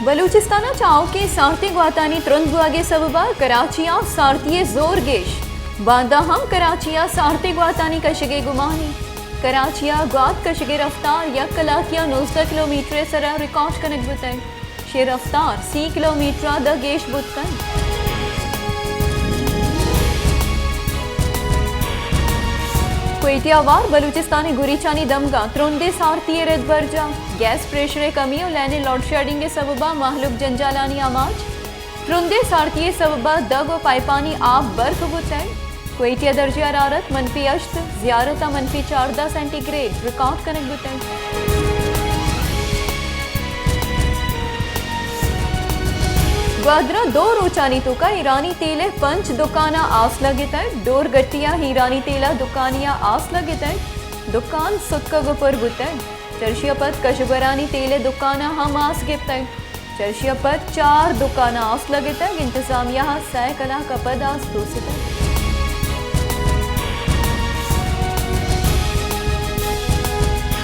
بلوچستان ءَ چہ آؤکیں سارتیں گواتانی ترند بوھگ ءِ سبب ءَ کراچی ءَ سارتی ءِ زور گیش۔ باندا ہم کراچی ءَ سارتیں گواتانی کشگ ءِ گمانی۔ کراچی ءَ گوات کشگ ءِ رفتار یک کلاکے ءَ نوزدہ کلومیٹر ءِ سرا ریکارڈ کنگ بوتگ۔ شے رفتار سی کلومیٹر ءَ داں گیش بوت کنت۔ کوئٹہ ءَ ہوار بلوچستان ءِ گریچانی دمگاں ترندیں سارتی ءِ رد برجاہ۔ گیس پریشر ءِ کمی ءُ لین ءِ لوڈشیڈنگ ءِ سبب ءَ مہلوک جنجالانی آماچ۔ ترندیں سارتی ءِ سبب ءَ دگ ءُ پائپانی آپ برک بوتگ۔ کوئٹہ ءِ درجہ حرارت منفی ہشت، زیارت ءَ منفی چاردہ سینٹی گریڈ ریکارڈ کنگ بوتگ۔ گوادر ءَ دو روچانی توکا ایرانی تیل ءِ پنچ دکاناں آس لگتگ۔ ڈور گٹی ءَ ایرانی تیل ءِ دکانی ءَ آس لگتگ۔ دکان ستکگ ءُ پر بوتگ۔ چرشی ءَ پد کشبرانی تیل ءِ دکاناں ہم آس گپتگ۔ چرشی ءَ پد چار دکاناں آس لگتگ، انتظامیہ ءَ سئے کلاک ءَ پد آس دوستگ۔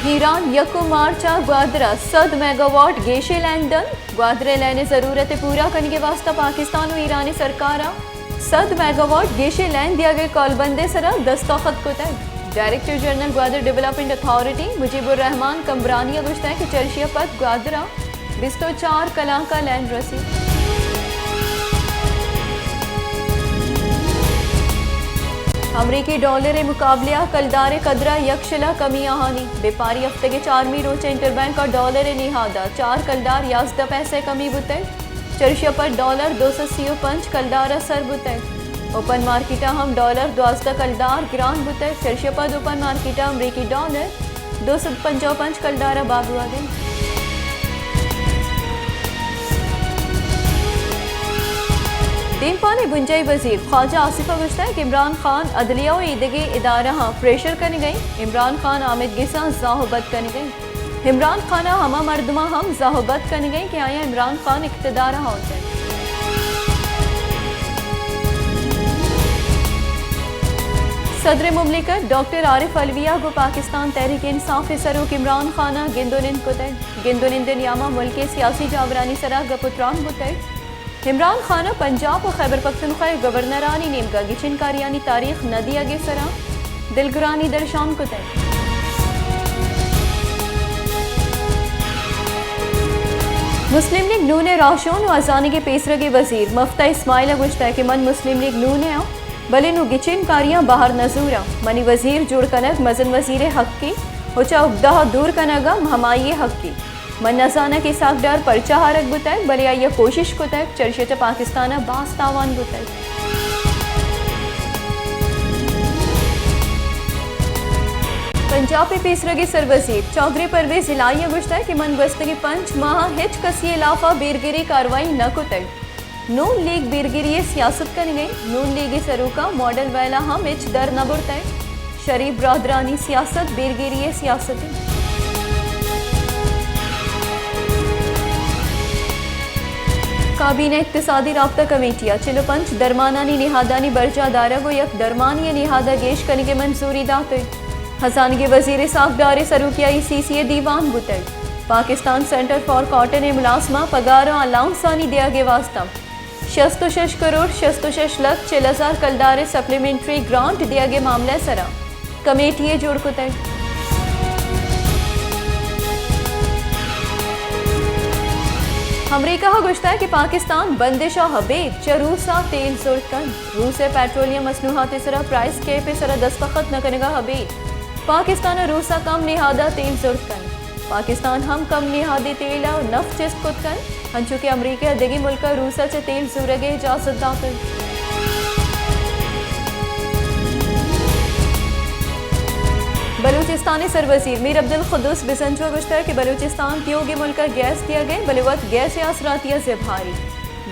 ایران یکم مارچ ءَ گوادر ءَ سد میگاواٹ گیشیں لین دنت۔ گوادر ءِ لین ءِ ضرورت ءِ پورا کنگ ءِ واستہ پاکستان ءُ ایران ءِ سرکاراں سد میگاواٹ گیشیں لین دیگ ءِ کالبند ءِ سرا دستخط کتگ۔ Director general Gwadar development authority Mujib ur Rahman Kambrani ءَ گوشتگ کہ چرشی ءَ پد گوادر ءَ بیست ءُ چار کلانک ءَ لین رسیت۔ امریکی ڈالر ءِ مقابلہ ءَ کلدار ءِ قدر ءَ یک شلہ کمی آہانی۔ بیپاری ہفتگ ءِ چارمی روچ ءَ انٹر بینک ءَ ڈالر ءِ نہاد ءَ چار کلدار یازدہ پیسہ کمی بوتگ۔ چرشی ءَ پد ڈالر دو سد سی ءُ پنچ کلدار ءَ سر بوتگ۔ اوپن مارکیٹ ءَ ہم ڈالر دوازدہ کلدار گران بوتگ۔ چرشی ءَ پد اوپن مارکیٹ ءَ امریکی ڈالر دو سد پنجاہ ءُ پنچ کلدار ءَ بہا بوگ ءَ انت۔ دیمپان ءِ بنجاہی وزیر خواجہ آصف ءَ گوشتگ کہ عمران خان عدلیہ ءُ ایدگہ ادارہاں پریشر کنگ ءَ انت۔ عمران خان آمید گس ءَ زاہ ءُ بد کنگ ءَ انت۔ عمران خان ءَ ہما مردماں ہم زاہ ءُ بد کنگ ءَ انت کہ آیاں عمران خان اقتدار ءَ آورتگ۔ صدر مملکت ڈاکٹر عارف علوی ءَ گوں پاکستان تحریک انصاف ءِ سروک عمران خان ءَ گند ءُ نند کتگ۔ گند ءُ نند ءِ نیام ءَ ملک ءِ سیاسی جاورانی سرا گپ ءُ تران بوتگ۔ عمران خان ءَ پنجاب ءُ خیبر پختونخوا ءِ گورنرانی نیمگ ءَ گچین کاریانی تاریخ نہ دیگ ءِ سرا دلگرانی درشان کتگ۔ مسلم لیگ نون ءِ راہشون ءُ ہزانگ ءِ پیسرگیں وزیر مفتاح اسماعیل ءَ گوشتگ کہ من مسلم لیگ نون ءَ آں، بلے نوں گچین کاریاں بہر نہ زوراں۔ منی وزیر جوڑ کنگ مزن وزیر ءِ حقے ءُ چہ اگدہ ءَ دور کنگ ہم ہمائی ءِ حقے۔ من نہ زاناں کہ اسحاق ڈار پرچا آرگ بوتگ، بلے آئی ءَ کوشش کتگ، چرشی ءَ چہ پاکستان ءَ باز تاوان بوتگ۔ پنجاب ءِ پیسرگیں سروزیر چوہدری پرویز الہی ءَ گوشتگ کہ من گوستگیں پنچ ماہ ءَ ہچ کسی ءِ ہلاف ءَ بیرگری کاروائی نہ کتگ۔ نون لیگ بیرگری ءِ سیاست کنگ ءَ انت۔ نون لیگ ءِ سروک ءَ ماڈل ویل ءَ ہم ہچ در نہ برتگ۔ شریف برادرانی سیاست بیرگری ءِ سیاست انت۔ کابینہ اقتصادی رابطہ کمیٹی ءَ چل ءُ پنچ درمانانی نہادانی برجاہ دارگ ءُ یک درمانی ءِ نہاد ءَ گیش کنگ ءِ منظوری داتگ۔ ہزانگی وزیر اسحاق ڈار ءِ سروکی ءَ ای سی سی ءِ دیوان بوتگ۔ پاکستان سینٹر فار کاٹن ءِ ملازماں پگار ءُ الاؤنسانی دیگ ءِ واستہ شست ءُ شش کروڑ شست ءُ شش لکھ چل ہزار کلدار ءِ سپلیمنٹری گرانٹ دیگ ءِ معاملہ ءِ سرا کمیٹی یے جوڑ کتگ۔ امریکہ ءَ گوشتگ کہ پاکستان بندش ءَ ابید چہ روس ءَ تیل زرت کنت۔ روس ءِ پیٹرولیم مصنوعات ءِ سرا پرائس کیپ ءِ سرا دستخط نہ کنگ ءَ ابید پاکستان ءَ روس ءَ کم نہاد ءَ تیل زرت کنت۔ پاکستان ہم کم نہادی تیل ءُ نفت چست کت کنت، انچو کہ امریکہ ءَ دگہ ملک ءَ روس ءَ چہ تیل زورگ ءِ اجازت داتگ۔ بلوچستان ءِ سروزیر میر عبدالقدوس بزنجو ءَ گوشتگ کہ بلوچستان تیوگیں ملک ءَ گیس دیگ ءَ انت، بلے وت گیس ءِ آسراتی ءَ زبہری۔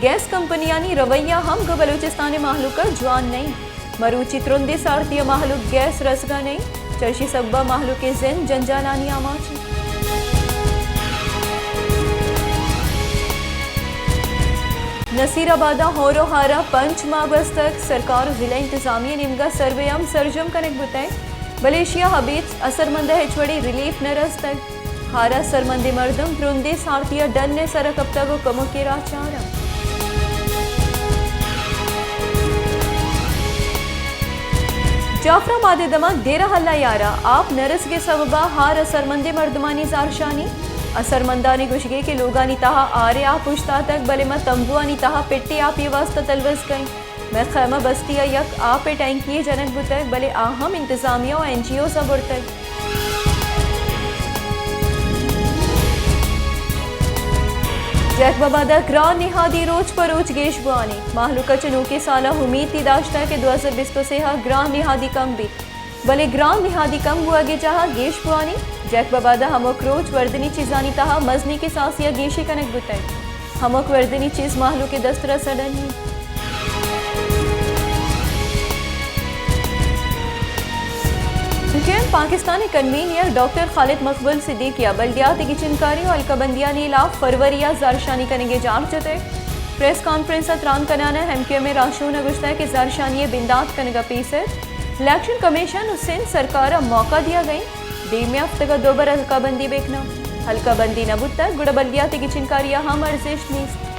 گیس کمپنیانی رویہ ہم گوں بلوچستان ءِ مہلوک ءَ جوان نہ انت۔ مروچی ترندیں سارتی ءَ مہلوک گیس رسگ ءَ نہ انت، چرشی سبب ءَ مہلوک ءِ زند جنجالانی آماچ انت۔ نصیر آباد ءَ ہور ءُ ہار ءَ پنچ ماہ گوستگ، سرکار ءُ ضلع انتظامیہ ءِ نیمگ ءَ سروے ہم سرجم کنگ بوتگ، بلے ایشی ءَ ابید اثرمند ءَ ہچ وڑیں ریلیف نہ رستگ۔ ہار ء سرمندیں مردم ترندیں سارتی ء ڈن ء سر ء کپتگ ء کمک ء راہ چار انت۔ جعفر آباد ء دمگ ڈیرہ اللہ یار ء آپ نہ رسگ ء سبب ء ہار ء سرمندیں مردمانی زہرشانی۔ اسرمندانی گوشگ ء کہ لوگانی تہا ہار ء آپ اوشتاتگ، بلے ما تمبوانی تہا پٹے آپی واستہ تلوز کئیں۔ مئے خیمہ بستی ء یک آپ ء ٹینکی یے جنگ بوتگ، بلے آ ہم انتظامیہ و این جی اوز ء برتگ۔ جیکب آباد ء گران نہادی روچ پہ روچ گیش بوانی۔ مہلوک ء چہ نوکیں سال ء امیتی داشتگ کہ دو ہزار بیست و سے ء گران نہادی کم بیت۔ بلے گران نہادی کم بوہگے جاہ ء گیش بوانی۔ جیکب آباد ء ہمک روچ وردنی چیزانی تہا مزنیں کساسے ء گیشی کنگ بوتگ۔ ہمک وردنی چیز مہلوک ء دست رسڈ ء نیت۔ پی ٹی ایم پاکستان ء کنوینر ڈاکٹر خالد مقبول صدیقی ء بلدیات ء گچینکاری و ہلکہ بندیانی ہلاپ فروری ء زہرشانی کنگ ء جار جتگ۔ پریس کانفرنس ء تران کنان ء ایم کیو ایم ء راہشون ء گوشتگ کہ زہرشانی ء بندات کنگ ء پیسر الیکشن کمیشن و سندھ سرکار ء موقع دیگ ء انت، دیمی ہفتگ ء دوبر ہلکہ بندی بہ کناں۔ ہلکہ بندی نہ بوتگ گڑا بلدیات ء گچینکاری ء ہم ارزشت نیست۔